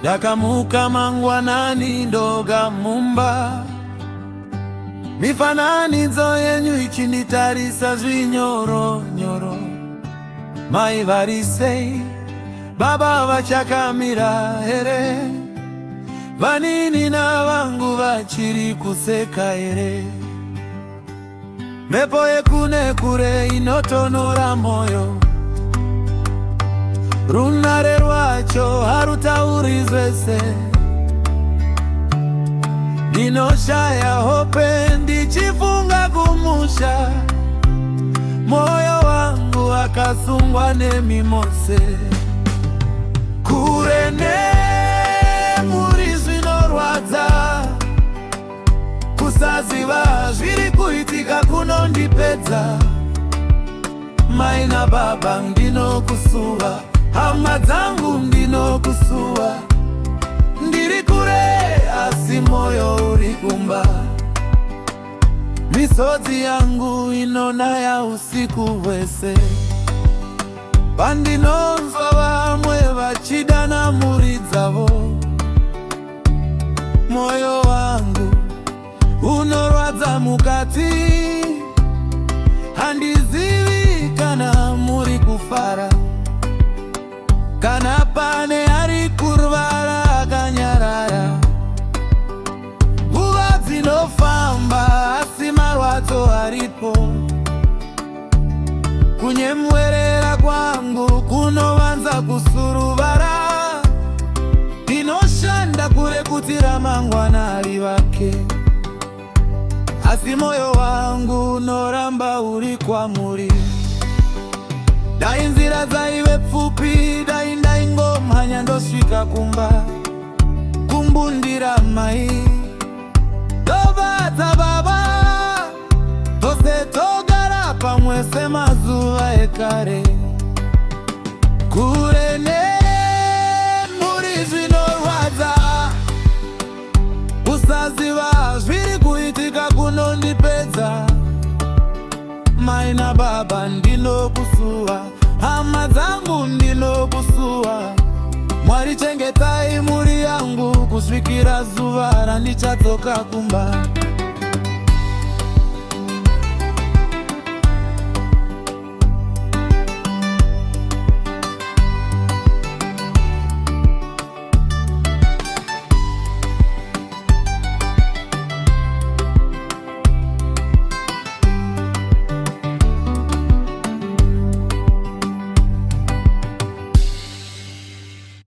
Ndakamuka mangwanani ndoga mumba, mifananidzo yenyu ichinditarisa zvinyoro nyoro. Mai vari sei? Baba vachakamira here? Vanin'ina vangu vachiri kuseka here? Mhepo yekune kure inotonhora moyo, runhare rwacho harutauri zvese. Ndinoshaya hope ndichifunga kumusha, moyo wangu wakasungwa nemi mose. Kure nemhuri zvinorwadza, kusaziva zviri kuitika kunondipedza. Mai nababa, ndinokusuwa, hama dzangu, ndinokusuwa. Ndiri kure asi moyo uri kumba. Misodzi yangu inonaya usiku hwese pandinonzwa vamwe vachidana mhuri dzavo. Moyo wangu unorwadza mukati, handizivi kana muri kufara, kana pane ari kurwara akanyarara. Nguva dzinofamba asi marwadzo aripo. Kunyemwerera kwangu kunovanza kusuruvara. Ndinoshanda kure kuti ramangwana rivake, asi moyo wangu unoramba uri kwamuri. Dai nzira dzaive pfupi, dai ndaingomhanya ndosvika kumba, kumbundira mai, ndobata baba, tose togara pamwe semazuva ekare. Kure nemhuri zvinorwadza, kusaziva zviri kuitika kunondipedza. Mai nababa, ndinokusuwa, hama dzangu, ndinokusuwa. Mwari, chengetai mhuri yangu kusvikira zuva randichadzoka kumba.